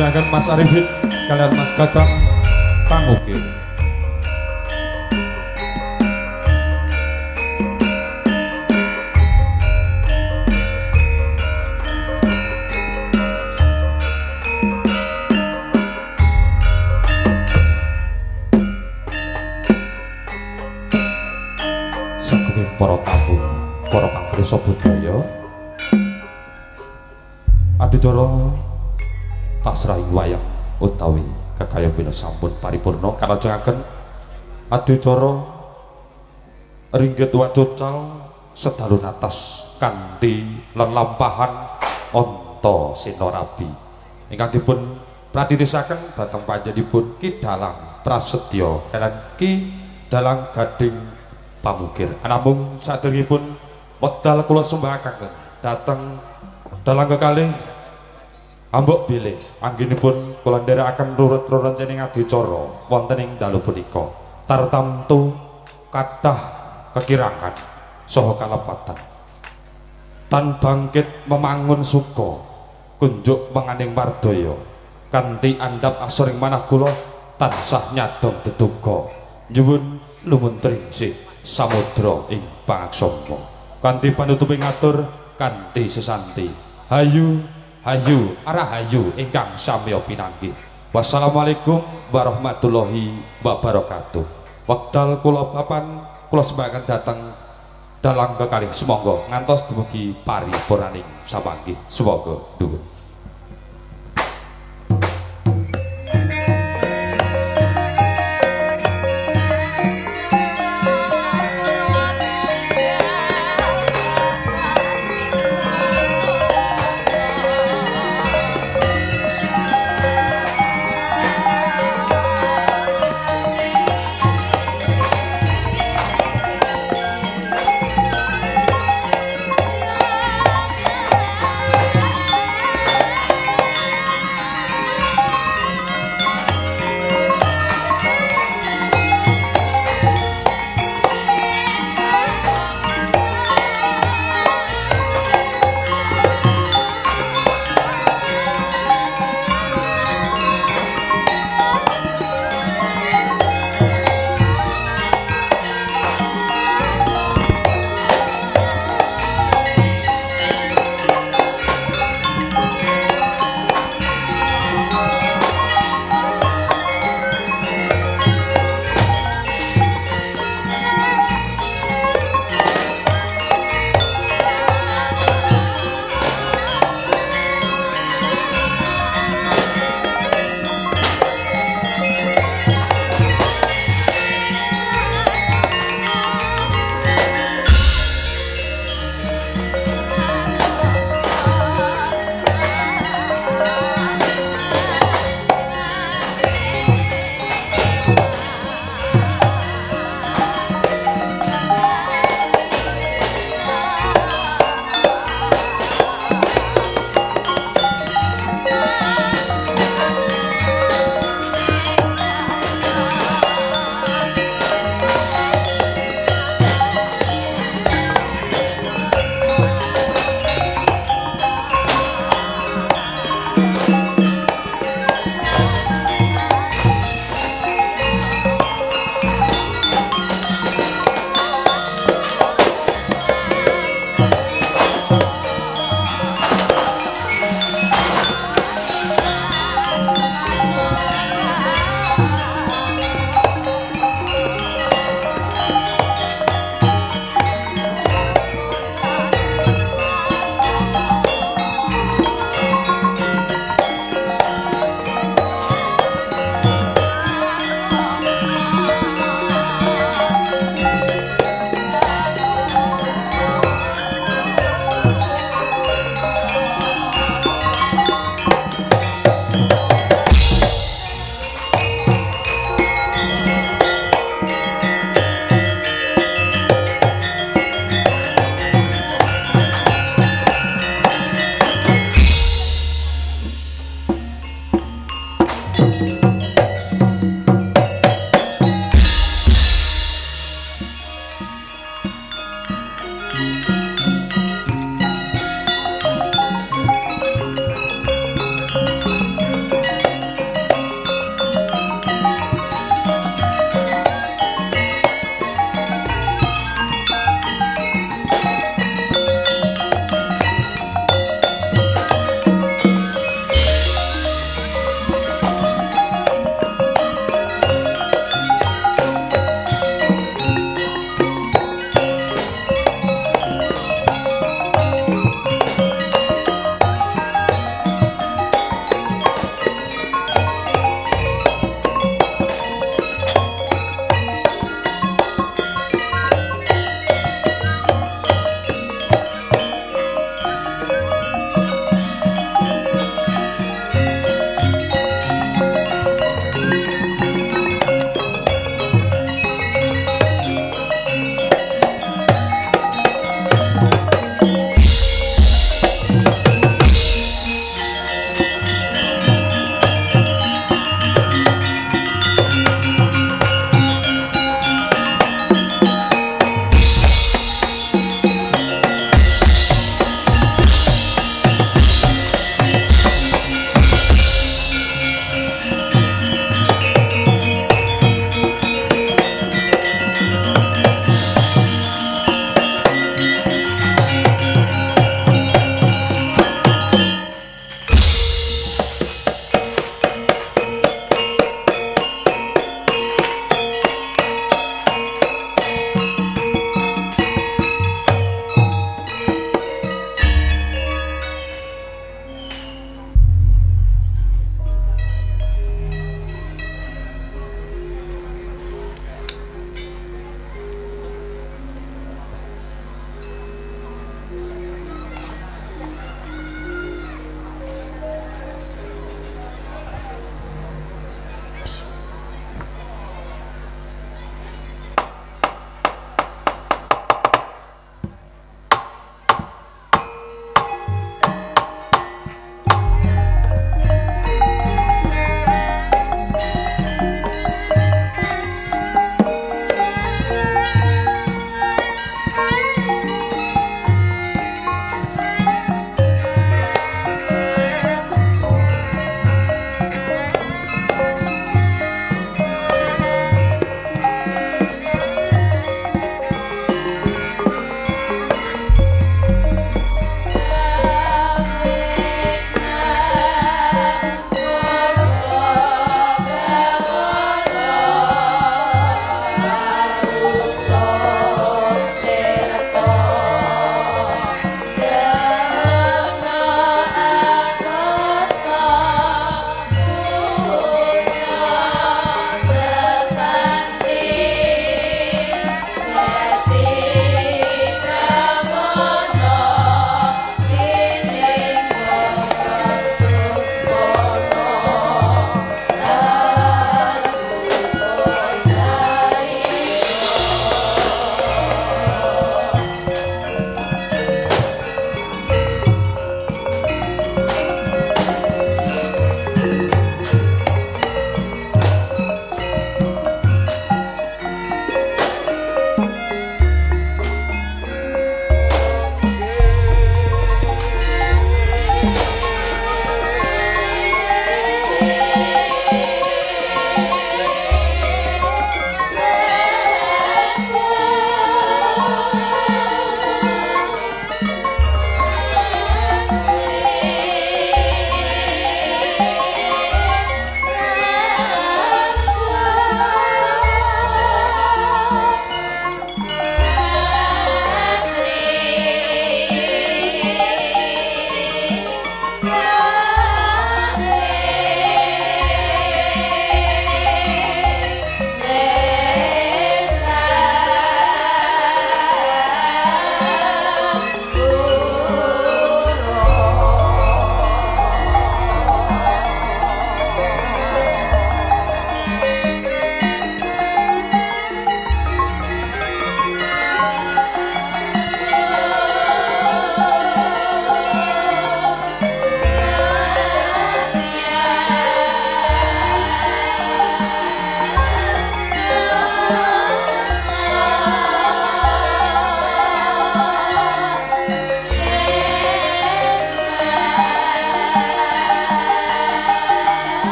Kalajengaken Mas Arifin kalian Mas Gadang Pangukir. Saking para tamu, para pangkrisa budaya, adicara pasrahi wayang utawi kekayon bina sampun paripurna. Kalajengaken adicara ringgit wacucal sedalu natas kanthi lelampahan onta sinorabi ingkang dipun pratitisaken dhateng panjenenganipun Ki Dalang Prasetya kalian Ki Dalang Gading Pamukir. Anamung saderengipun wekdal kula sembahakaken dhateng dalang kekalih ambok bilih anggenipun kula nderekaken rurut-rurut cening adicara wonten ing dalu punika tartamtu kathah kekirangan saha kalepatan tan bangkit memangun suka kunjuk menganing wardaya kanthi andhap asoring manah kula tansah nyadong deduga nyuwun lumuntring sih samudra ing pangaksama kanthi panutuping atur kanthi sesanti hayu hayu arahayu ingkang samya pinanggih. Wassalamualaikum warahmatullahi wabarakatuh. Wekdal kula papan kula sembahaken dhateng dalang kekalih sumangga ngantos dumugi paripurnaning sapanggih. Sumangga dhuwur. Yeah.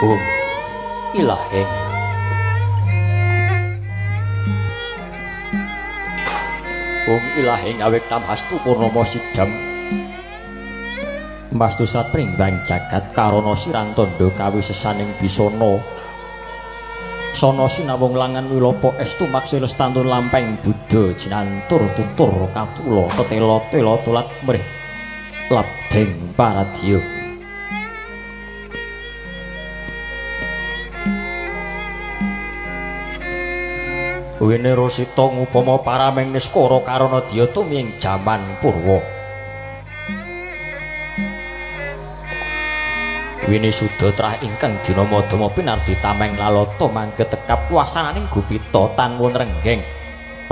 Om ilahing Om ilahing awit tamhastu purnama sidam Mastu srat pringbang jagat karana sirantandha kawisesaning bisana sana sinawung langan wilopo estu maksil lestantun lampeng buddha jinantur tutur katula tetela tela tulat mrih labdeng paradya. Wene Rosita ngupama parameng niskara karana dya tumiying jaman purwa. Wene suda trah ingkang dinama-dama pinardi tameng lalata mangke tekap wasananing gupita tanwun renggeng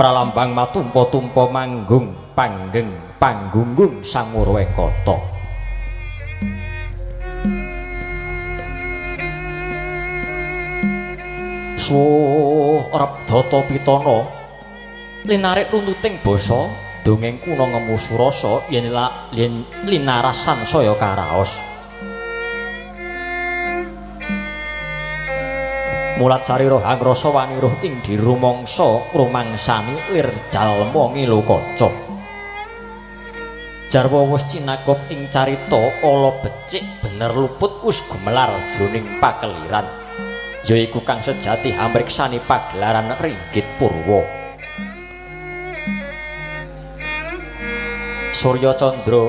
pralambang matumpa-tumpa manggung panggeng panggunggung samurwengkata. Suh Rabdata Pitana linarik runtuting basa dongeng kuna ngemu surasa yen linarasan saya karaos. Mulat sarira hangrasa waniruh ing dirumangsa rumangsani lir jalma ngilu kaca. Jarwa wus cinakop ing carita ala becik bener luput wus gumelar jroning pakeliran. Yaiku kang sejati hamriksani pagelaran ringgit purwa. Surya Candra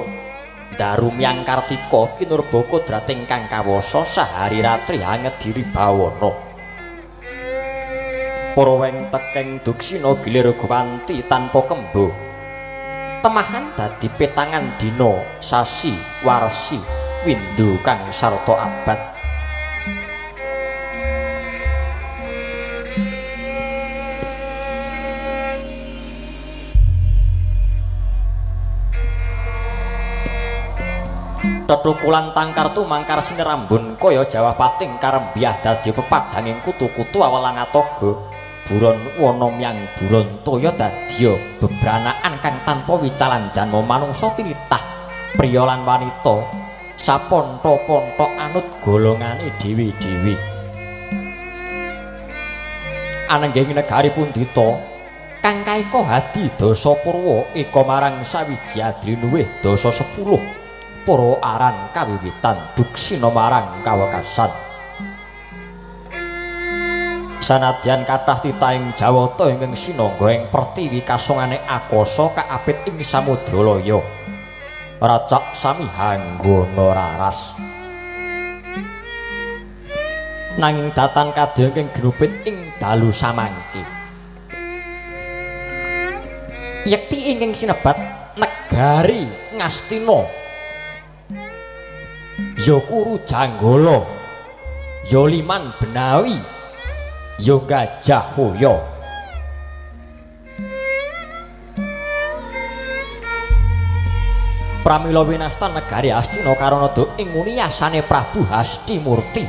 darumyang Kartika kinurba kodrat ingkang kawasa sahari ratri hangediri bawana. Para weng tekeng duksina gilir gwanti tanpa kembo. Temahan dadi petangan dina sasi warsi windu kang sarta abad. Tetukulan tangkar tumangkar sinerambun kaya jawah pating karembiah dadi pepadhanging kutu-kutu awelang atoga buron wana myang buron toya dadya bebranaan kang tanpa wicalan janma manungsa tinitah priya lan wanita sapontha-pontha anut golongane dhewe-dhewe. Anenggih negari pundhita kang kaeka hadi dasa purwa eka marang sawiji adrinuwih dasa 10 para aran kawiwitan duksina marang kawekasan. Sanadyan kathah titahing Jawata ingkang sinangga ing pertiwi kasongane akasa kaapit ing samudra laya. Racak sami hanggana raras. Nanging datan kadya ingkang ginupit ing dalu samangke. Yekti ingkang sinebat negari Ngastina ya Kuru Janggala, ya Liman Benawi, ya Gajah Hoya. Pramila winastan negari Astina karana ing nguni yasane Prabu Hastimurti.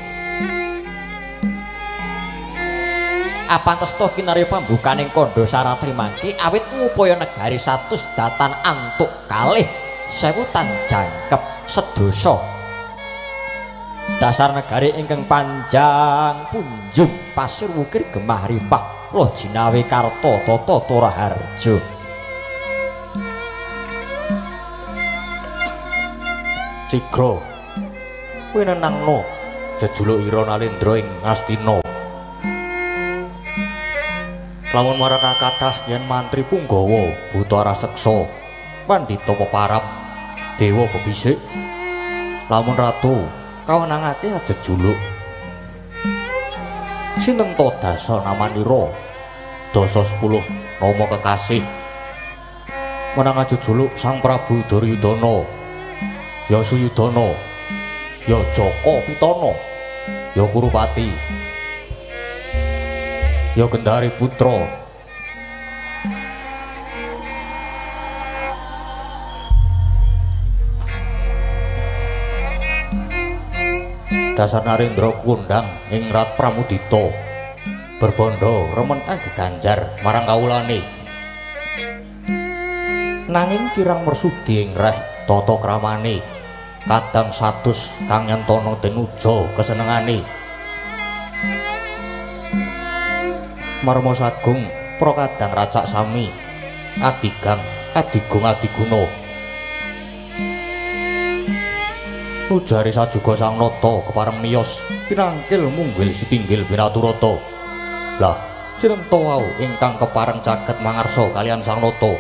Apantesta kinarya pambukaning kandha saratri mangke awit ngupaya negari 100 datan antuk kalih sewutan jangkep sedasa. Dasar negari ingkang panjang punjung pasir wukir gemah ripah loh jinawi karta tata toraharja. Sigra kowe nenangno jejuluk ira Nalendra ing Ngastina. Lamun marang kathah yen mantri punggawa buta raseksa pandhita peparap dewa bebisik. Lamun ratu kawenangake ajejuluk sinten to dasa namanira dasa 10 nama kekasih menang ajejuluk Sang Prabu Duryudana ya Suyudana ya Jaka Pitana ya Kurupati ya Gendari Putra. Dasar Narendra kundang ing Rat Pramudita berbandha remen anggeganjar marang kawulane nanging kirang mersudi ing reh tata kramane kadang 100 kang nyentana denuja kesenengane. Marma Sagung Prakadang Racak Sami Adigang Adigung Adiguna. Nujari sajuga Sang Nata kepareng miyos pinangkil munggil sitinggil binaturata. Lah sinten wau ingkang kepareng caket mangarsa kalian Sang Nata?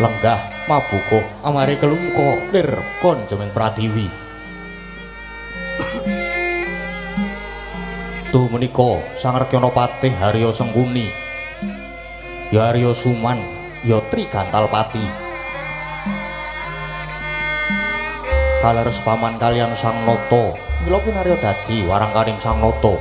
Lenggah mabukuh amare kelungka lir konjeming pratiwi. Tuh menika Sang Rekyana Patih Harya Sengkuni, ya Harya Suman, ya Trigantalpati. Kaleres paman kalian Sang Nata, mila kinarya dadi warangkaning Sang Nata.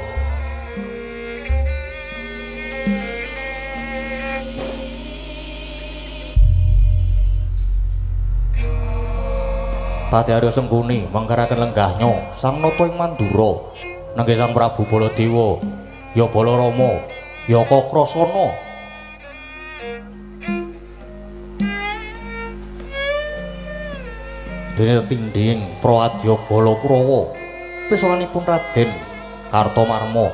Patih Harya Sengkuni mangkaraken lenggahnya Sang Nata ing Mandura nenggih Sang Prabu Baladewa, ya Balarama, ya Kakrasana. Dene tindhing Prawadya Bala Kurawa pesowanipun Raden Kartomarma,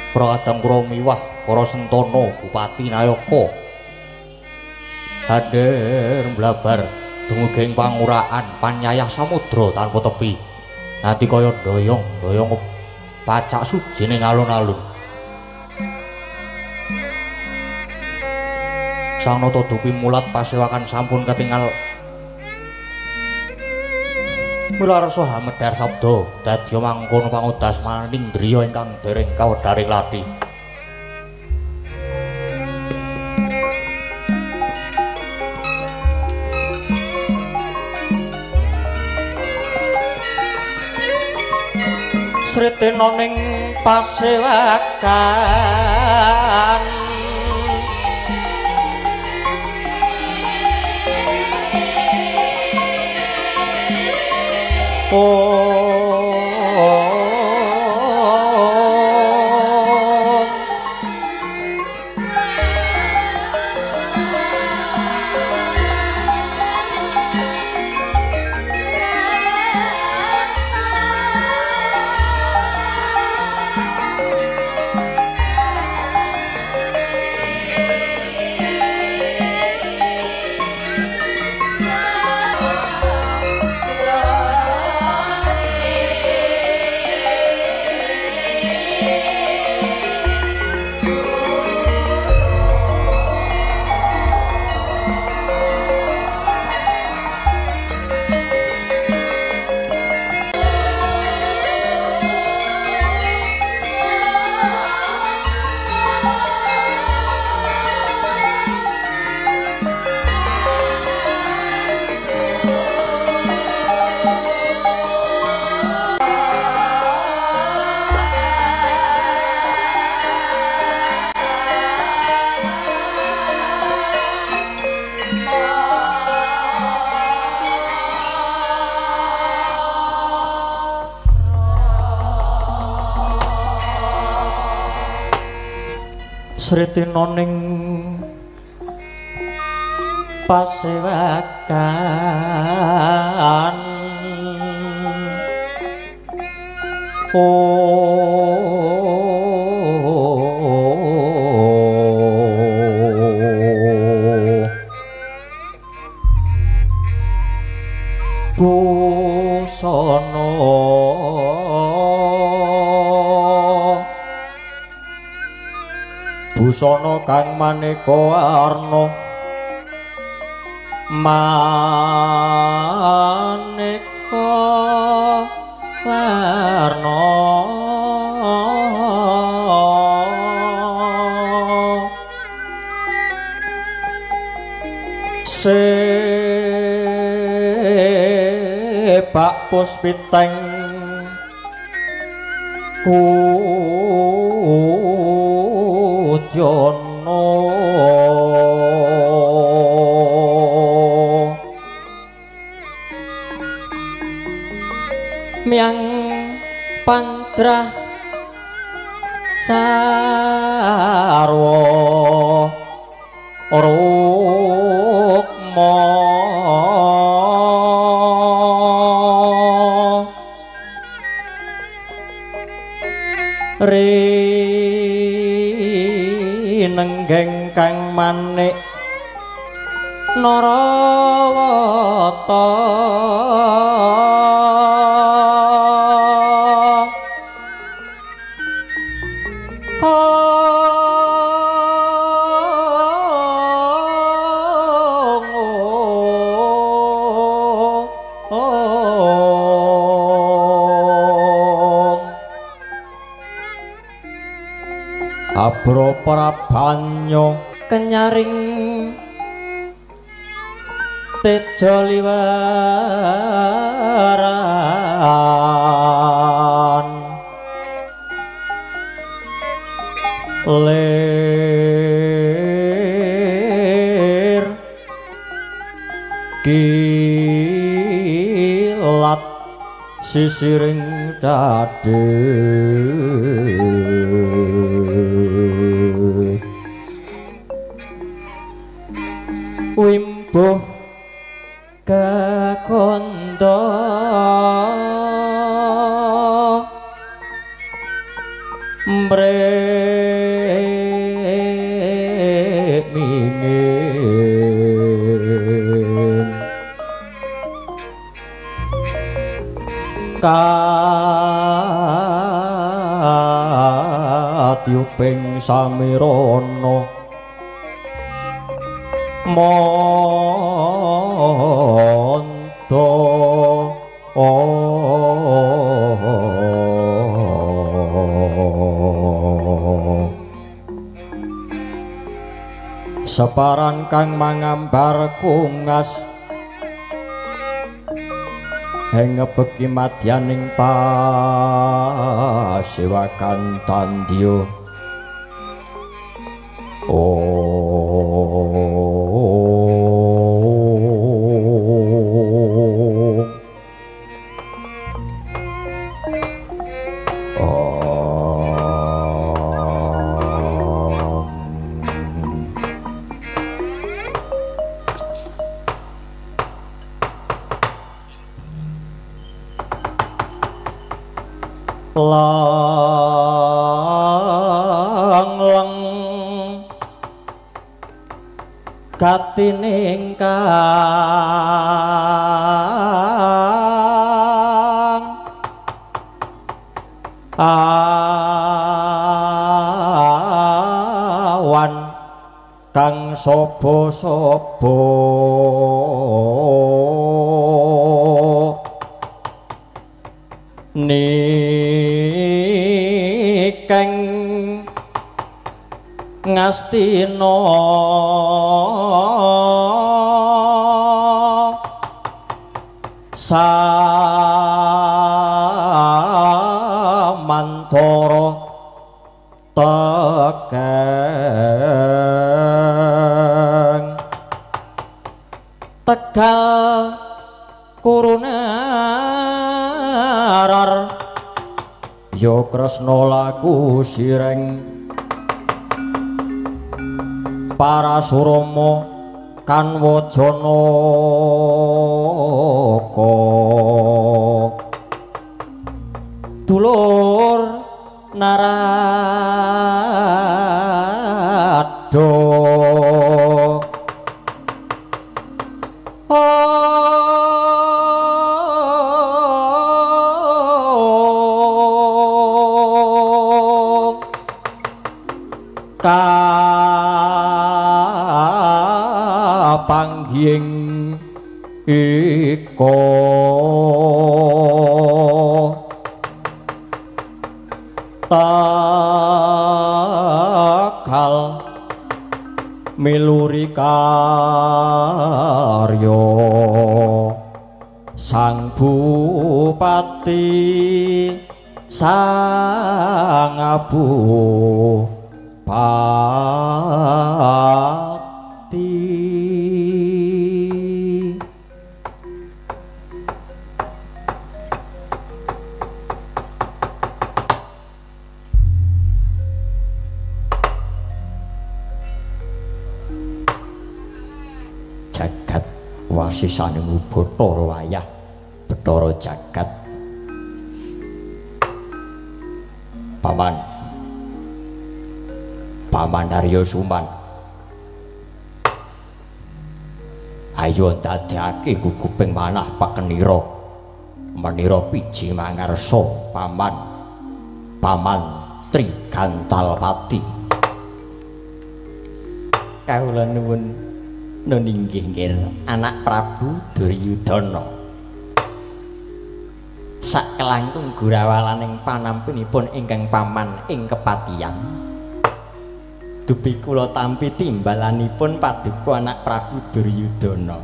Prakadang Kurawa miwah para sentana Bupati Nayaka. Hadir mblabar dumugi ing panguraan panyayah samudra tanpa tepi. Nati kaya doyong-doyong pacak suji ning alun-alun. Sang Nata dupi mulat pasewakan sampun ketingal. Mila rasa hamedhar sabda dadi mangkono pangudas maning driya ingkang dereng kawedharing lathi. Sritena ning pasewakan Sritena ning pasewakan busana busana kang maneka warna maneka warna sebak puspiteng udyana miang pancrah sarwa rukma Ingkang manik Narawata Abra prabanyo kenyaring teja liwaran lir kilat sisiring dade wimbuh kakondo mrek mingin katyuping samirana monto separan kang mangambar kungas ing ngebeki madyaning pasewakan tandya. Lang leng gatining kang awan kang saba-saba nikeng ngastina samantara tekeng Tegal kurunarar ya Kresna laku sireng Parasurama kanwa Janaka dulur Narada kapanggihing ika Tegal miluri karya Sang Bupati Sang Bupati. Jagat wasisaning Bathara wayah Bathara jagat. Paman, Paman Arya Suman, Ayo ndadekake guguping manah pakenira menira piji mangarsa paman paman Trigantalpati. Kawula nuwun nun inggih nggih anak Prabu Duryudana. Sakelangkung gurawalaning panampinipun ingkang paman ing kepatihan dupi kula tampi timbalanipun paduka anak Prabu Duryudana.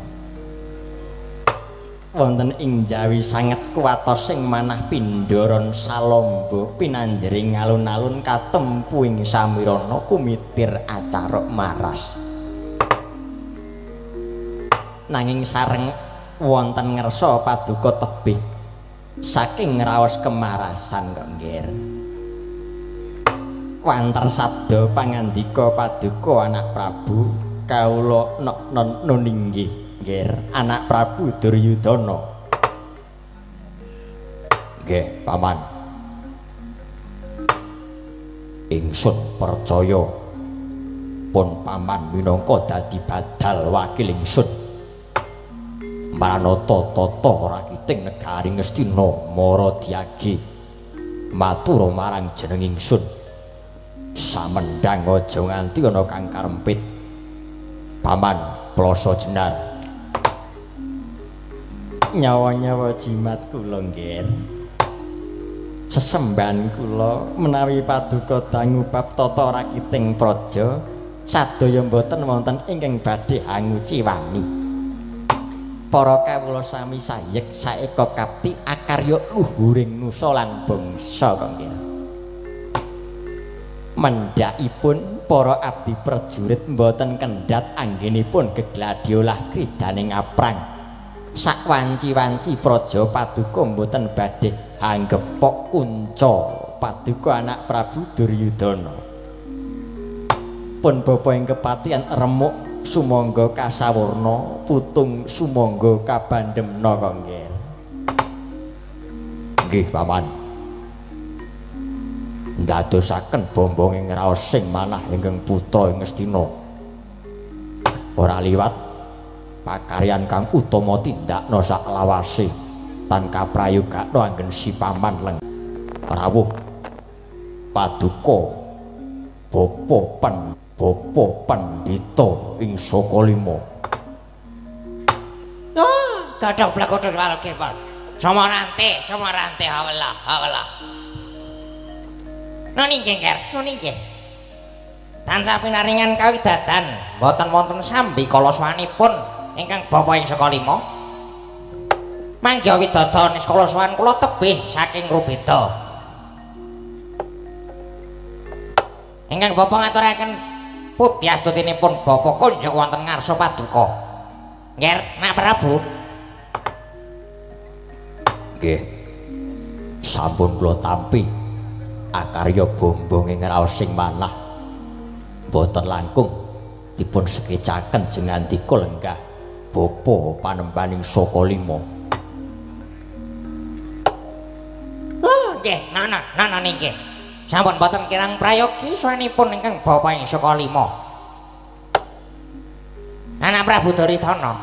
Wonten ing Jawi sanget kuwatosing manah pindharan salamba pinanjering alun-alun katempu ing samirana kumitir acaruk maras. Nanging sareng wonten ngersa paduka tebih saking raos kemarasan kok nggih. Wanter sabda pangandika paduka anak Prabu kawula nok nun inggih nggih anak Prabu Duryudana. Nggih paman, ingsun percaya pun paman minangka dadi badal wakil ingsun maranata tata rakiting negari Ngastina mara diage matur marang jeneng ingsun. Samendang aja nganti ana kang karempit. Paman ploso jenar. Nyawa-nyawa jimat kula nggih. Sesembahan kula menawi paduka dangu bab tata rakiting praja sadaya mboten wonten ingkang badhe anguciwani. Para kawula sami sayek saeka kapti akarya luhuring nusa lan bangsa kok nggih. Mendhakipun para abdi prajurit mboten kendhat anggenipun gegladiolah kridaning aprang. Sakwanci-wanci praja paduka mboten badhe anggepok kunca paduka anak Prabu Duryudana. Pun bapa ing kepatihan remuk sumangga kasawurna putung sumangga kabandemna kok nggih. Nggih paman. Ndadosaken bombong ing raosing manah ingkang putra ing Ngastina. Ora liwat pakaryan kang utama tindakna saklawase tan kaprayogakna anggen si paman leng rawuh paduka bapa pen bapa pandhita ing saka lima. Oh, gathok blakothok walokepon. Samarante, samarante hawelah, hawelah. Nun inggih, Nger, nun inggih. Tansah pinaringan kawidatan, mboten wonten sambi kala swanipun ingkang bapa ing saka lima. Mangga widada niskala sowan kula tebih saking rubeda. Ingkang bapa ngaturaken pudyastutinipun bapa kunjuk wonten ngarsa paduka. Nger, Nak Prabu. Nggih. Sampun kula tampi akarya bombong ing raosing manah. Mboten langkung dipun sekecaken jengandika lenggah bapa panembaning saka lima. Oh, nggih, nana, nana nggih. Sampun boten kirang prayogi swanipun ingkang bapa ing saka lima. Anak Prabu Duryudana.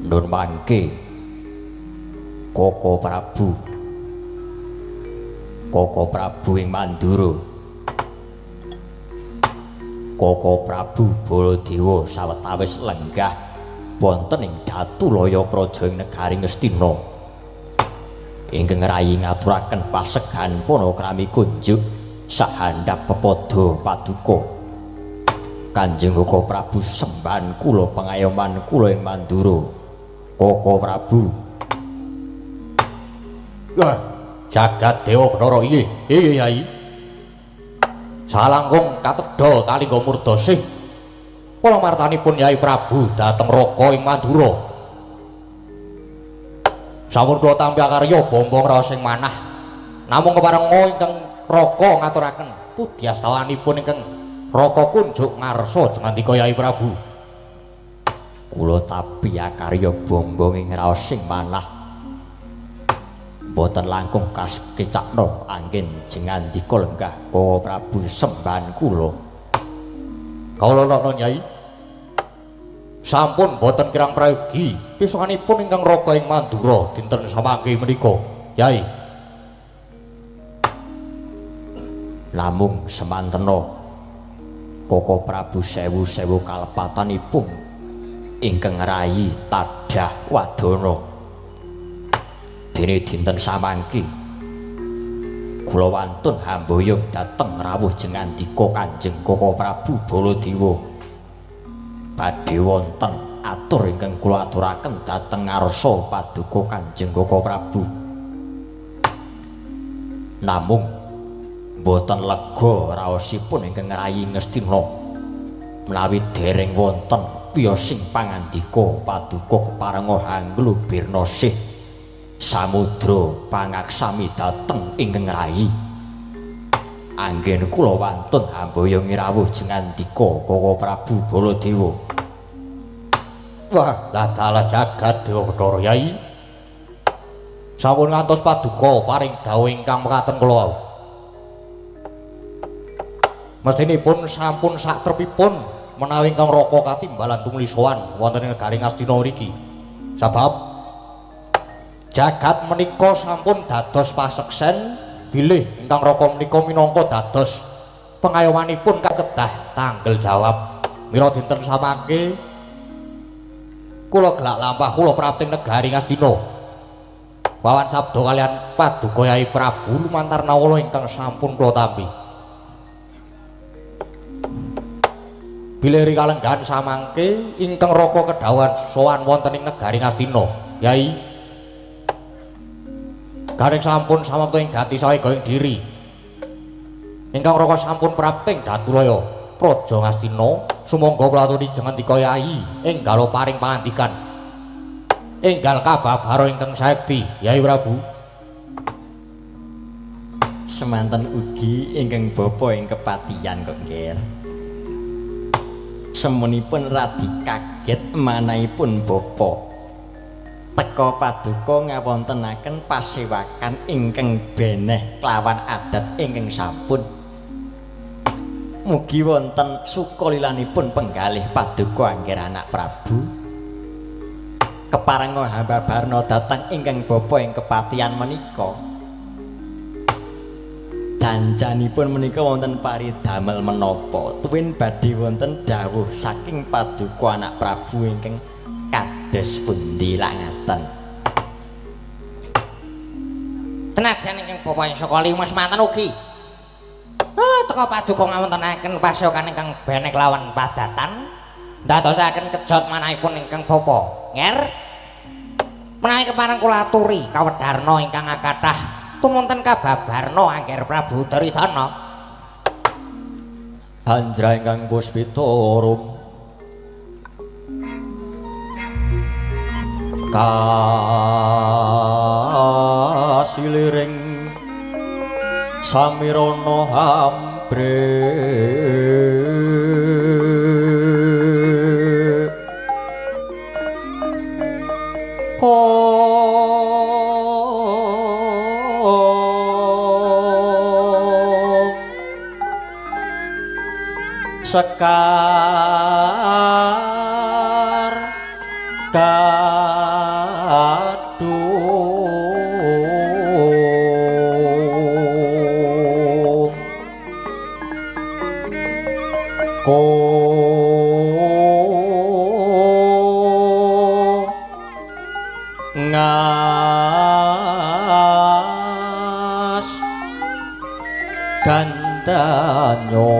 Nun mangke Koko Prabu. Koko Prabu ing Mandura. Koko Prabu Baladewa sawetawis lenggah wonten ing Datulaya Praja ing negari Ngastina. Ingkang rayi ngaturaken pasegan panakrami kunjuk sahandhap pepada paduka. Kanjeng Koko Prabu sembahan kula pangayoman kula ing Mandura. Koko Prabu. Wah, jagat dewa Bathara iki. Iya Yai. Salangkung katedha kalingga murdasih. Kula martanipun Yai Prabu dhateng Raka ing Mandura. Sampun kula tampi akarya bombong raos ing manah. Namung keparenga ingkang Raka ngaturaken pudyastawanipun ingkang Raka kunjuk ngarsa jengandika Yai Prabu. Kula tapi akarya bombong ing raos ing manah. Mboten langkung kasekecakna anggen jengandika lenggah Koko Prabu sembahan kula. Kawula nana Nyai. Sampun boten kirang prayogi pisanganipun ingkang raka ing Mandura dinten samangke menika, Yai. Namung semantena Koko Prabu sewu-sewu kalepatanipun ingkang rayi tadah wadana. Dene dinten samangke kula wantun hamboyong dhateng rawuh jengandika Kanjeng Koko Prabu Baladewa. Badhe wonten atur ingkang kula aturaken dhateng ngarsa paduka Kanjeng Koko Prabu. Namung boten lega raosipun ingkang rayi Ngastina menawi dereng wonten piyosing pangandika paduka keparenga hanglu birna sih samudra pangaksami dhateng ingkang rayi. Anggen kula wantun hamboyong rawuh jengandika Koko Prabu Baladewa. Wah, ladalah jagat Dewa Bathara Yai. Sampun ngantos paduka paring dawuh ingkang mekaten kula wau. Mestinipun sampun satrepipun menawi ingkang raka katimbalan tumuli sowan wonten ing negari Ngastina mriki. Sabab jagat menika sampun dados paseksen bilih ingkang raka menika minangka dados pengayomanipun kedah tanggel jawab. Mila dinten samangke kula gelak lampah kula prapting negari Ngastina. Wawan sabda kalian paduka Yai Prabu lumantar nawala ingkang sampun kula tampi. Bilih rikalenggahan samangke ingkang raka kedhawuhan sowan wonten ing negari Ngastina, Yai. Garing sampun samapta ing gati saega ing diri. Ingkang raka sampun prapting Datulaya Praja Ngastina, sumangga kula aturi jengandika Yai enggal paring pangandikan. Enggal kababara ingkang saekti, Yai Prabu. Semanten ugi ingkang bapa ing kepatihan kok nggih. Semunipun radi kaget manahipun bapa. Teka paduka ngawontenaken pasewakan ingkang beneh kelawan adat ingkang sampun. Mugi wonten sukalilanipun penggalih paduka angger anak Prabu. Keparenga hamba barna dhateng ingkang bapa ing kepatihan menika. Janjanipun menika wonten paridamel menapa tuwin badhe wonten dawuh saking paduka anak Prabu ingkang kados pundi lak ngaten. Senajan ingkang bapa ing saka lima semanten ugi. Teka paduka ngawontenaken pasewakan ingkang benek lawan padatan ndadosaken kejot manahipun ingkang bapa. Nger menawi kepareng kula aturi kawedharna ingkang akathah tumunten kababarna angger Prabu Duryudana. Hanjra ingkang puspita rum kasiliring samirana hambre sekar kadung ko ngas gandanyo.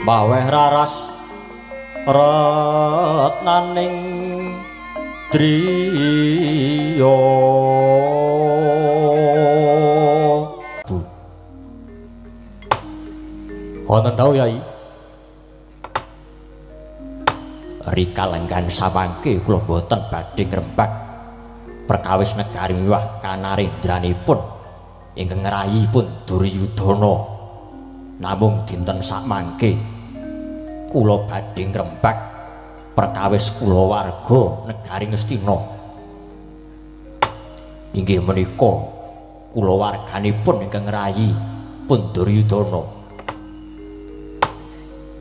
Maweh raras retnaning driya. Wonten dawuh Yai. Rikalenggan samangke kula boten badhe ngrembak perkawis negari miwah kanarendranipun ingkang ngrayipun Duryudana. Namung dinten sakmangke kula badhe ngrembak perkawis kulawarga negari Ngastina. Inggih menika kulawarganipun ingkang rayi pun Duryudana.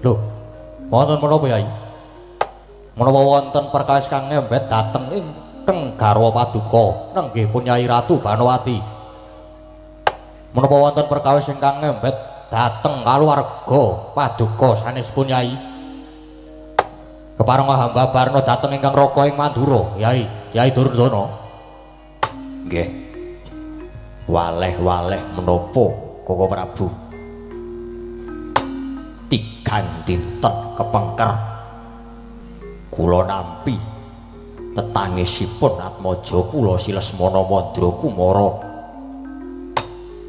Lho, wonten menapa Yai? Menapa wonten perkawis kang ngembet dhateng ingkang garwa paduka nenggih pun Yai Ratu Banowati? Menapa wonten perkawis ingkang ngembet dhateng kaluwarga paduka sanesipun Yai? Kepareng hamba Barno dhateng ingkang raka ing Mandura, Yai, Yai Duryudana. Nggih. Waleh-waleh menapa Koko Prabu? Tigang dinten kepengker kula nampi tetangisipun atmaja kula si Lesmana Mandra Kumara.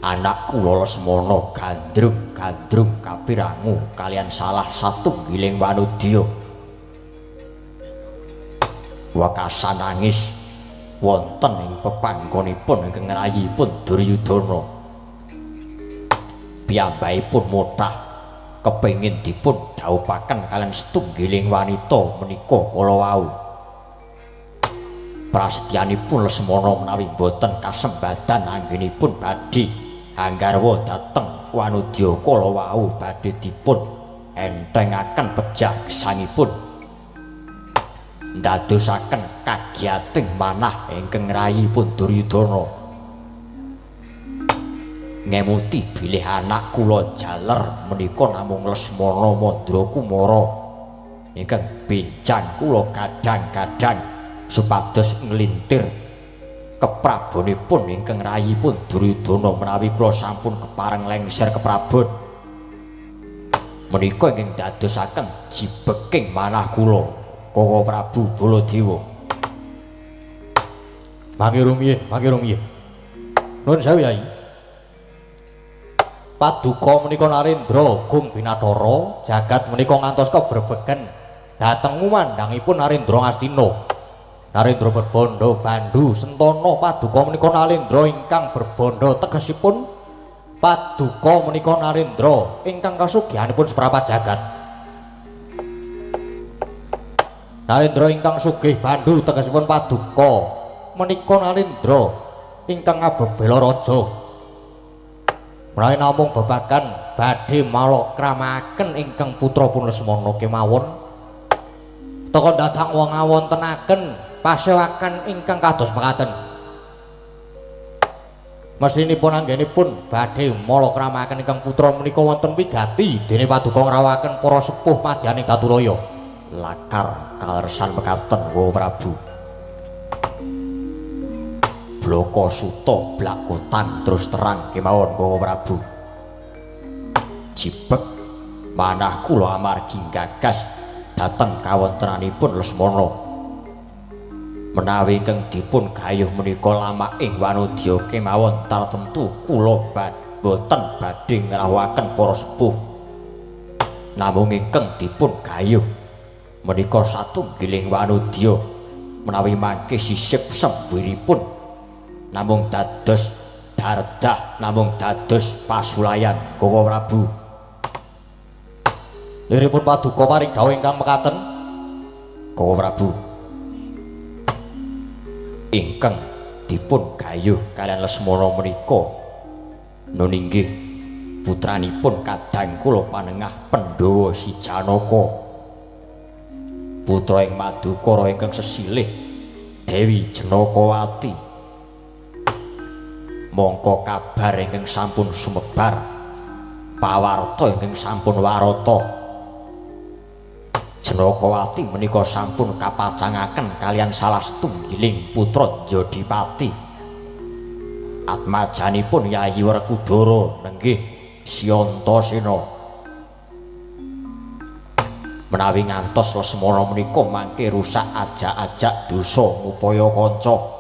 Anak kula Lesmana gandrung-gandrung kapirangu kalian salah satunggiling wanudya. Wekasan nangis wonten ing pepanggonipun ingkang ngrayipun Duryudana. Piyambakipun mothah kepengin dipun dhawuhaken kalian setunggiling wanita menika kala wau. Prastyanipun Lesmana menawi boten kasembadan anggenipun badhe anggarwa dhateng wanudya kala wau badhe dipun enthengaken pejah gesangipun, ndadosaken kagiyating manah ingkang ngrayipun Duryudana. Ngemuti bilih anak kula jaler menika namung Lesmana Mandra Kumara ingkang benjang kula gadhang-gadhang supados nglintir keprabonipun ingkang rayipun Duryudana menawi kula sampun kepareng lengser keprabon. Menika ingkang dadosaken jibeking manah kula Koko Prabu Baladewa. Mangke rumiyin, mangke rumiyin. Nuwun sewu Yai. Paduka menika Narendra Gung Binathara jagat menika ngantos kebrebegen dhateng ngumandhangipun Narendra Ngastina. Narendra berbandha bandu sentana. Paduka menika Narendra ingkang berbandha, tegesipun paduka menika Narendra ingkang kasugihanipun seprapat jagat. Narendra ingkang sugih bandu tegesipun paduka menika Narendra ingkang ngabebela raja. Menawi namung babagan badhe malokramaken ingkang putra pun Lesmana kemawon teka dadak wong ngawontenaken pasewakan ingkang kados mekaten. Mestinipun anggenipun badhe malokramaken ingkang putra menika wonten wigati dene paduka ngrawaken para sepuh madyaning Datulaya. Lakar kalersan mekaten Koko Prabu. Bloko suta blakotan terus terang kemawon Koko Prabu. Jibek manah kula amargi gagas dhateng kawontenanipun Lesmana. Menawi ingkang dipun gayuh menika lamaking wanudya kemawon tartemtu kula boten badhe ngrawuhaken para sepuh. Namung ingkang dipun gayuh menika satunggiling wanudya menawi mangke sisip sembiripun namung dados dardah, namung dados pasulayan Koko Prabu. Liripun paduka paring dawuh ingkang mekaten Koko Prabu. Ingkang dipun gayuh kalian Lesmana menika nun inggih putranipun kadang kula panengah Pandhawa si Janaka, putra ing Madukara ingkang sesilih Dewi Janakawati. Mongko kabar ingkang sampun sumebar, pawarta ingkang sampun warata, Janakawati menika sampun kapacangaken kalian salah setunggiling putra Jodipati. Atmajanipun Yayi Werkudara nenggih Siantasena. Menawi ngantos Lesmana menika mangke rusak ajak-ajak dosa ngupaya kanca.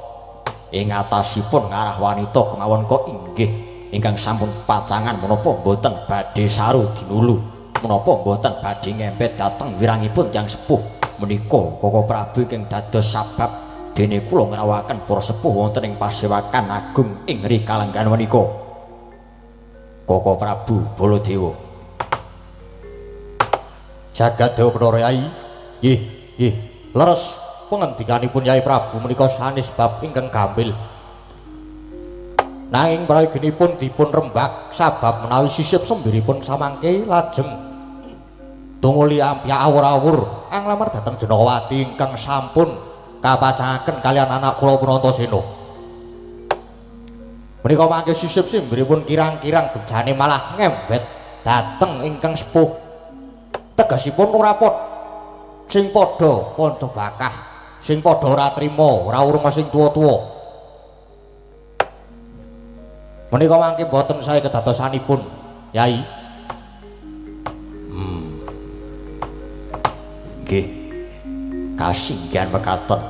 Ing atasipun ngarah wanita kemawon kok inggih ingkang sampun pacangan menapa mboten badhe saru dinulu, menapa mboten badhe ngembet dhateng wirangipun tiyang sepuh menika Koko Prabu ingkang dados sabab dene kula ngrawuhaken para sepuh wonten ing pasewakan agung ing Rikalenggan menika. Koko Prabu Baladewa. Jagat Dewa Bathara Yai. Nggih, nggih. Leres pengendikanipun Yai Prabu menika sanes bab ingkang gampil. Nanging prayoginipun dipun rembak sabab menawi sisip sembiripun samangke lajeng tunguli ampyak awur-awur anglamar dhateng Janakawati ingkang sampun kapacangaken kalian anak kula pun Antasena. Menika mangke sisip sembiripun kirang-kirang bejane malah ngembet dhateng ingkang sepuh. Tegesipun ora padha sing padha panca bakah, sing padha ora trima, ora urung sing tuwa-tuwa. Menika mangke boten sae kedadosanipun, Yai. Nggih. Kasinggihan mekaten.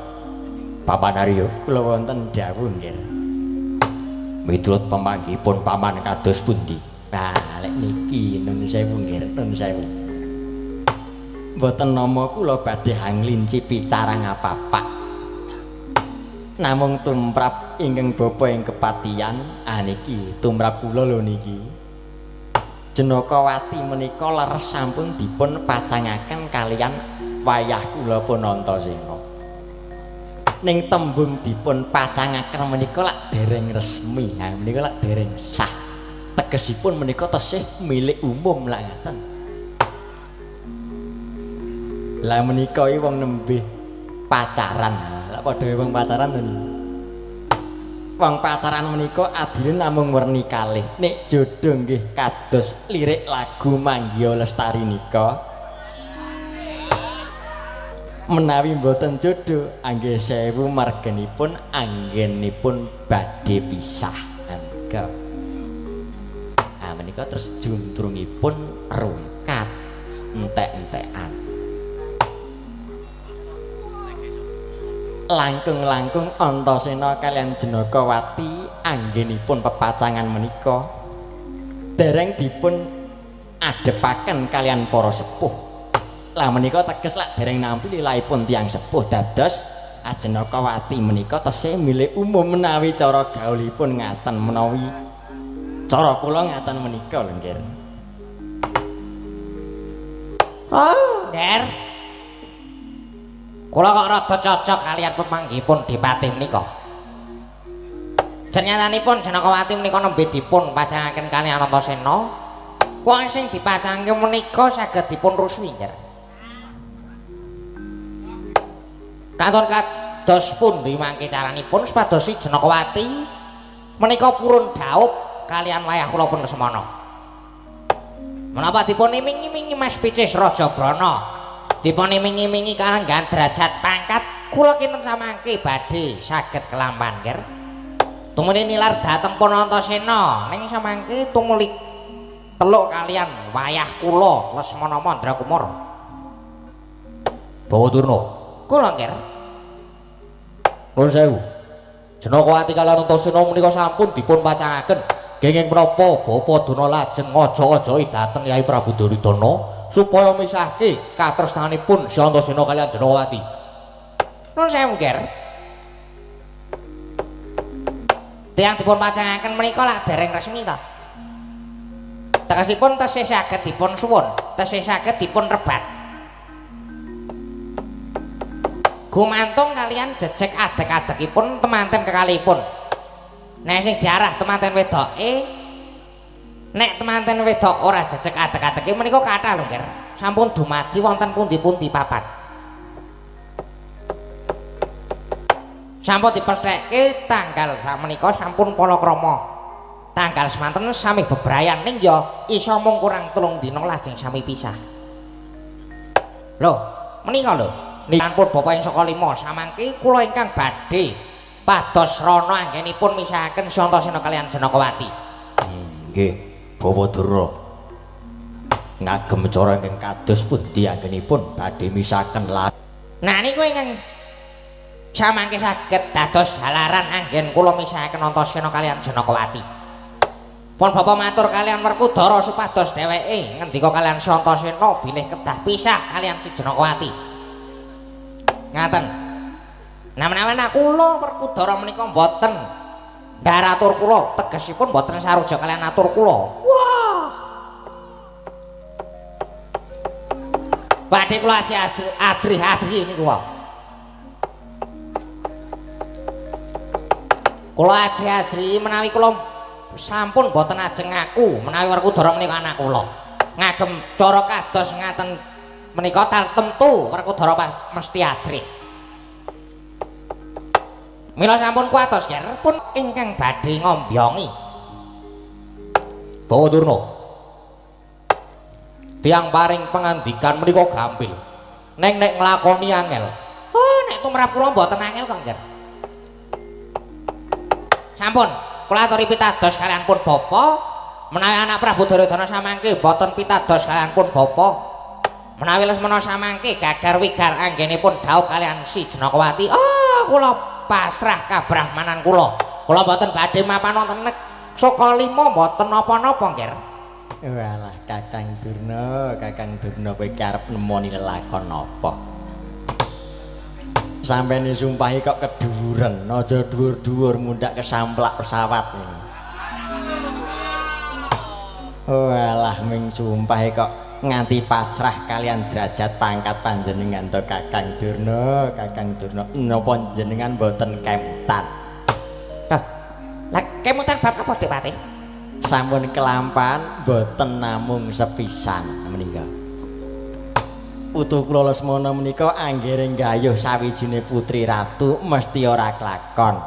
Paman Arya, kula wonten dawuh nggih. Miturut pemanggihipun paman kados pundi? Nah, lek niki nun sewu nggih, nun sewu. Mboten nama kula badhe hanglinci picarang apapak. Namung tumrap ingkang bapa ing kepatihan, ah niki tumrap kula lho niki. Janakawati menika leres sampun dipun pacangaken kalian wayah kula pun Antasena. Ning tembung dipun pacangaken menika lak dereng resmi, nah menika lak dereng sah. Tegesipun menika tesih milik umum lak ngaten. Lah menika iki wong nembe pacaran. Lak padha wong pacaran to niku. Wong pacaran menika adine namung werni kalih. Nek jodoh nggih kados lirik lagu Manggiya Lestari nika. Menawi mboten jodoh anggih sewu margenipun anggenipun badhe pisah. Menika. Ah menika terus juntrungipun rungkat entek-entekan. Langkung-langkung Antasena kalian Janakawati anggenipun pepacangan menika dereng dipun adepaken kalian para sepuh. Lah menika teges lak dereng nampi lilahipun tiyang sepuh dados Janakawati menika tesih milik umum menawi cara gaulipun ngaten menawi cara kula ngaten menika lho nggih. Oh, Nger. Kula kok rada cocok kalian pemanggihipun Dipati menika. Jernyatanipun Janakawati menika nembe dipun pacangaken kaliyan Antasena. Wong sing dipacangke menika saged dipun ruswi, Nger. Kanton kados pundi mangke caranipun supados si Janakawati menika purun dhaup kalian wayah kula pun semana. Menapa dipun iming-imingi Mas Picis Raja Brana? Dipun iming-imingi kalenggan derajat pangkat kula kinten samangke badhe saged kelampan, Nger. Tumuli nilar dhateng pun Antasena ning samangke tumuli teluk kalian wayah kula Lesmana Mandrakumara. Bawa Durna. Kula, Nger. Nuwun sewu. Janakawati kaliyan Antasena menika sampun dipun pacangaken. Kenging menapa Bapa Durna lajeng ngaja-ajahi dhateng Yai Prabu Duryudana supaya misahke katresnanipun si Antasena kaliyan Janakawati. Nuwun sewu, Nger. Tiyang dipun pacangaken menika lak dereng resmi ta. Tegesipun tesih saged dipun suwun, tesih saged dipun rebat. Gumantung kalian jejeg adeg-adegipun temanten kekalihipun. Nek sing diarah temanten wedoke, nek temanten wedok ora jejeg adeg-adege menika kathah lho, Nger. Sampun dumadi wonten pundi-pundi papan. Sampun dipestheke tanggal sakmenika sampun palakrama. Tanggal semanten sami bebrayan ning ya iso mung kurang 3 dina lajeng sami pisah. Lho, menika lho. Nipun bapa ing saka 5 samangke kula ingkang badhe pados rana anggenipun misahaken Antasena kaliyan Janakawati. Nggih, Bawa Durna. Ngagem cara ingkang kados pundi anggenipun badhe misahaken lan. Nah niku ingkang samangke saged dados jalaran anggen kula misahaken Antasena kaliyan Janakawati. Pun bapa matur kaliyan Werkudara supados dheweke ngendika kaliyan Antasena bilih kedah pisah kaliyan si Janakawati. Ngaten. Nah menawi kula Werkudara menika mboten ndharatur kula, tegesipun mboten saruja kaliyan atur kula. Wah. Badhe kula ajrih-ajrih niku wae. Kula ajri-ajri menawi kula sampun boten ajeng ngaku menawi Werkudara menika anak kula. Ngagem cara kados ngaten menika tartemtu Werkudara mesti ajrih. Mila sampun kuwatos ger pun ingkang badhe ngombyongi. Bawa Durna. Tiang paring pangandikan menika gampil. Neng nek nglakoni angel. Oh, nek tumrap kula mboten angel kok, Nger. Sampun, kula aturi pitados kalian pun bapa, menawi anak Prabu Duryudana samangke mboten pitados kalian pun bapa. Menawi Lesmana samangke gagar wigar anggenipun dhaup kalian si Janakawati. Oh, kula pasrah kabrahmanan kula. Kula mboten badhe mapan wonten Sukalima mboten napa-napa, Nger. Walah Kakang Durna, Kakang Durna kowe iki arep nemoni lelakon apa? Sampeyan disumpahi kok kedhuwuren, aja dhuwur-dhuwur mundhak kesamplak pesawat. Walah ming sumpahi kok nganti pasrah kalian derajat pangkat panjenengan to Kakang Durna, Kakang Durna. Napa jenengan mboten kemtan? Lah, lah kemutan bab napa Dik Patih? Sampun kelampahan mboten namung sepisan menika. Putu kula Lesmana menika anggere nggayuh sawijine putri ratu mesti ora klakon.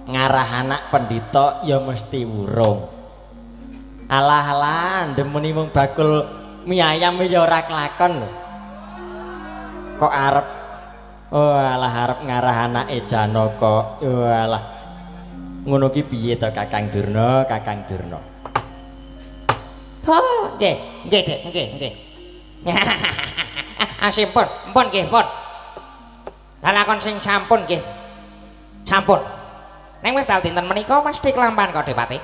Ngarah anak pendhita ya mesti wurung. Alah alah ndemeni wong bakul mie ayam ya ora klakon lho. Kok arep oh alah arep ngarah anake Janaka. Oh alah. Ngono ki piye to Kakang Durna, Kakang Durna? Oh, nggih, nggih, Dik, nggih, nggih. Sampun, pun nggih, pun. Lalakon sing sampun nggih. Sampun. Ning wekdal dinten menika mesti kelampahan kok Dik Patih.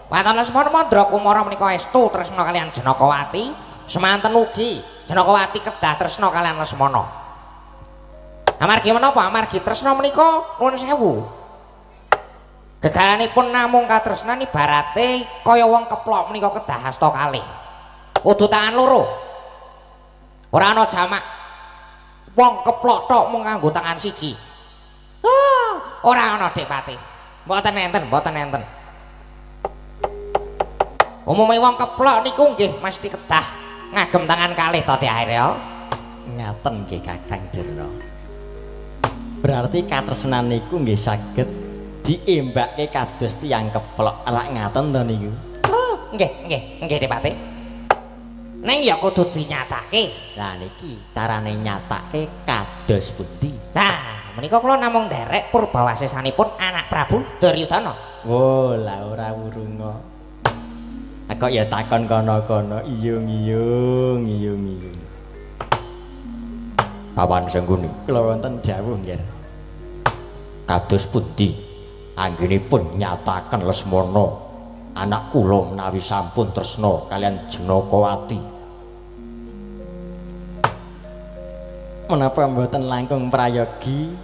Waton Lesmana Mandra Kumara menika estu tresna kalian Janakawati, semanten ugi Janakawati kedah tresna kalian Lesmana. Amargi menapa? Amargi tresna menika nuwun sewu. Gegaranipun namung katresnan ibarate kaya wong keplok menika kedah asta kalih. Kudu tangan loro. Ora ana jamak. Wong keplok tok mung nganggo tangan siji. Ah, ora ana Dik Patih. Mboten enten, mboten enten. Umume wong keplok niku nggih mesti kedah ngagem tangan kalih to Dik Arya. Ngaten nggih Kakang Durna. Berarti katresnan niku nggih saged diembakke kados tiyang keplok. Lak ngaten to niku? Oh, nggih, nggih, nggih Dik Patih. Neng ya kudu dinyatake. Lah niki carane nyatake kados pundi? Nah, menika kula namung nderek purbawasesanipun anak Prabu Duryudana. Wo, lah ora wurunga. Kok ya takon kono-kono, iyung-iyung, iyung-iyung. Pawan Sengguni. Kula wonten dawuh nggih. Kados pundi anggenipun nyataken Lesmana anak kula menawi sampun tresna kalian Janakawati. Menapa mboten langkung prayogi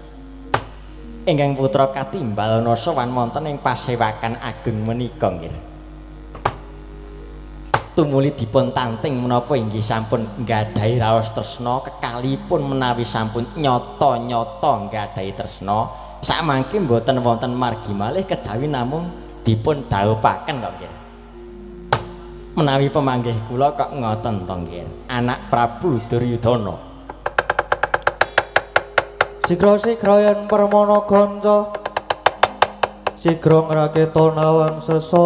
ingkang putra katimbal sowan wonten ing pasewakan agung menika nggih. Tumuli dipun tanting menapa inggih sampun nggadahi raos tresna kekalipun menawi sampun nyata-nyata nggadahi tresna sakmangke mboten wonten margi malih kejawi namung dipun dhawuhaken kok nggih. Menawi pemanggih kula kok ngoten to nggih, anak Prabu Duryudana. Sigra-sigra yen permana ganca sigra ngraketa nawang sesangka.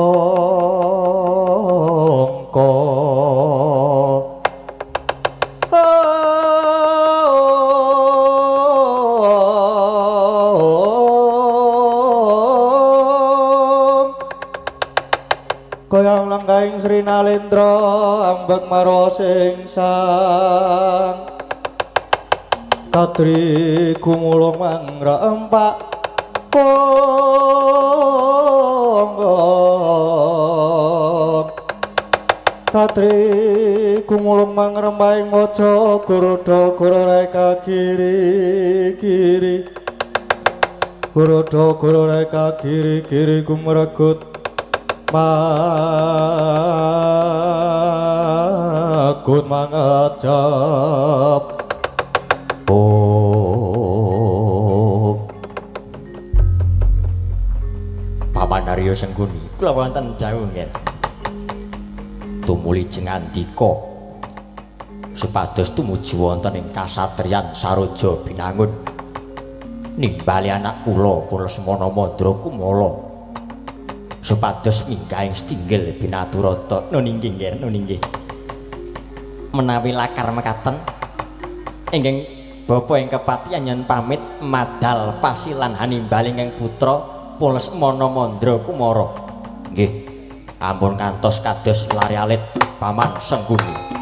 Goyang lenggahing Sri Nalendra ambek marwa sing sang kadri gumulung mangra empak ponggong kadri gumulung mangrembahing mojo gurudo gurureka kiri kiri gurudo gurureka kiri kiri gumregut magut mangajab. Om Arya Sengkuni. Kula wonten dawuh nggih. Tumuli jengandika supados tumuju wonten ing kasatriyan Saroja Binangun. Nimbali anak kula Lesmana Mandra Kumala supados minggah ing setinggil Binaturata. Nun inggih nggih, nun inggih. Menawi lakar mekaten ingkang bapa ing kepatihan yen pamit madal pasilan hanimbali ingkang putra Lesmana Mandra Kumara. Nggih, ampun kantos kados lari alit Paman Sengkuni.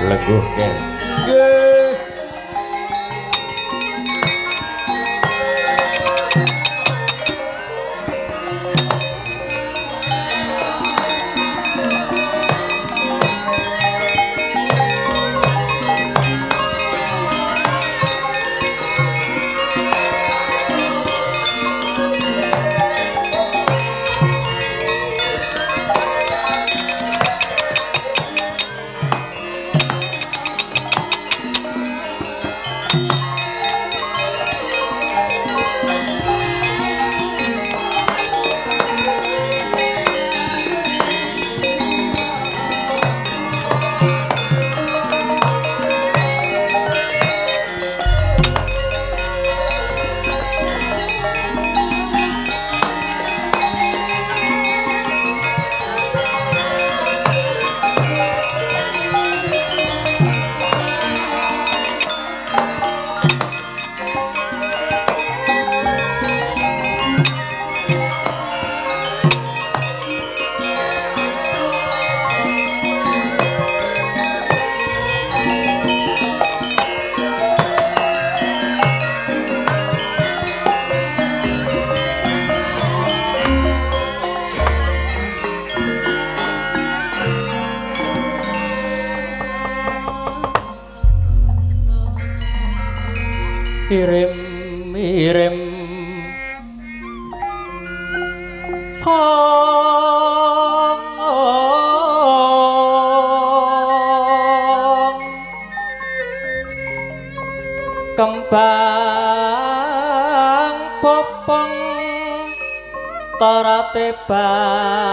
Lengguh nggih. Nggih. Irim-irim hong kembang popong tarate bang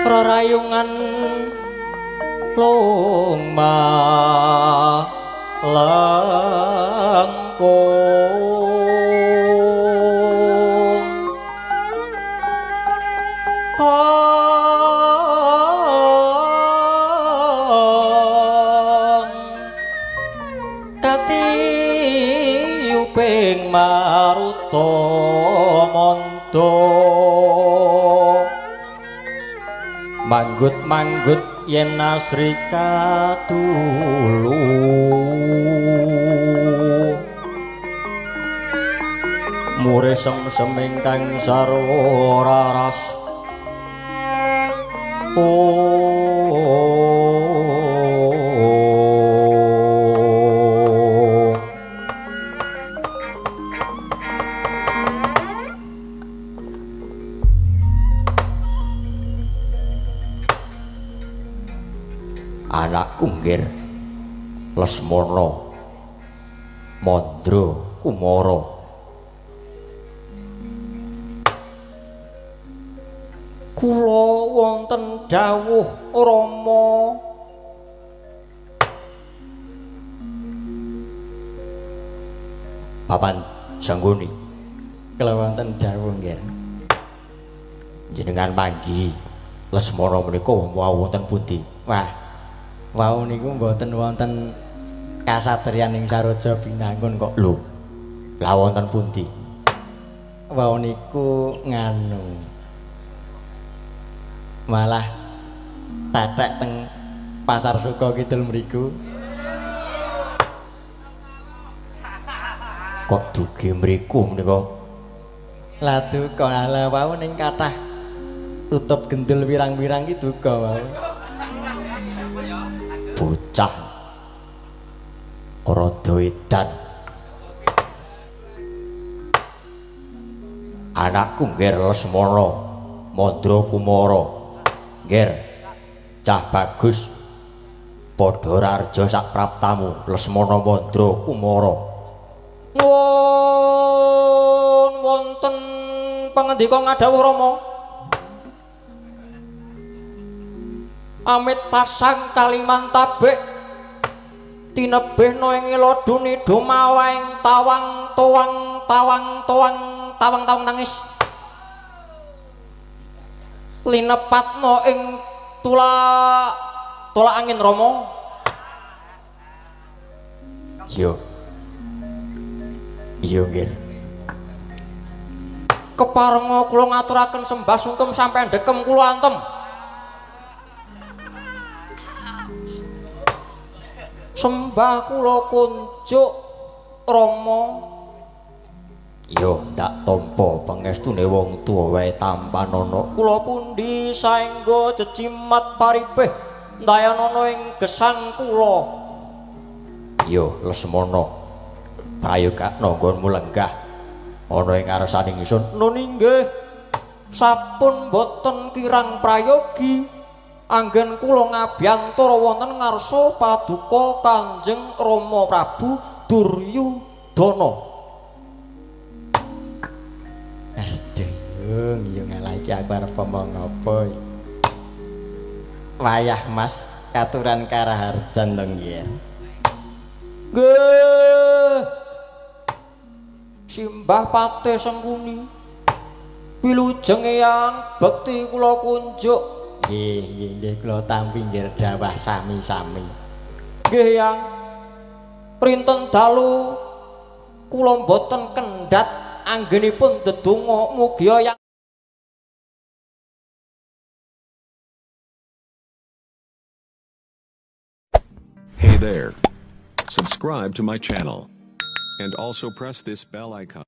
rarayungan loma lengkung hong katiyuping maruta manda manggut-manggut yen asri katulu Mure sem-sem ingkang sarwa raras. Anakku nggir Lesmana Mandra Kumara. Kula wonten dawuh Rama. Papan Sangguni. Kula wonten dawuh nggih. Jenengan manggi Lesmana menika wau wonten pundi? Wah, wau niku mboten wonten kasatriyan ing Saroja Binangun kok. Lho, lha wonten pundi? Wau niku nganu malah tetek teng Pasar Suko Kidul mriku. Kok dugi mriku menika? Lah duka ala wau ning kathah tutup gendul wirang-wirang ki duka wau. Bocah rada edan. Anakku nggir Lesmana Mandra Kumara. Nggir cah bagus padha rarja sak praptamu Lesmana Mandra Kumara. Nuwun wonten pangandika ngadhawuh Rama. Amit pasang Kalimantabek tinebihna ing ladune dumawaing tawang towang tawang towang tawang tawang tangis linepatna ing tula tolak angin Rama. Iya. Iya nggih. Keparenga kula ngaturaken sembah sungkem sampeyan dekem kula antem. Sembah kula kunjuk Rama. Yo ndak tampa pangestune wong tuwa wae tampanana. Kula pundi saengga jejimat paripih ndayanana ing gesang kula. Yo Lesmana, prayogakna nggonmu lenggah ana ing ngarsaning ingsun. Nun inggih, sampun boten kirang prayogi. Anggen kula ngabyantara wonten ngarsa paduka Kanjeng Rama Prabu Duryudana. Aduh, yung yung ngalah iki aku arep omong apa iki. Wayah Mas katuran karaharjan to nggih. Nggih. Simbah Patih Sengkuni. Wilujeng eyang bekti kula kunjuk. Nggih, nggih, nggih kula tampi nggih dawah sami-sami. Nggih, Yang. Printen dalu kula mboten kendhat anggenipun ndedonga mugi Yang Hey there. Subscribe to my channel. And also press this bell icon.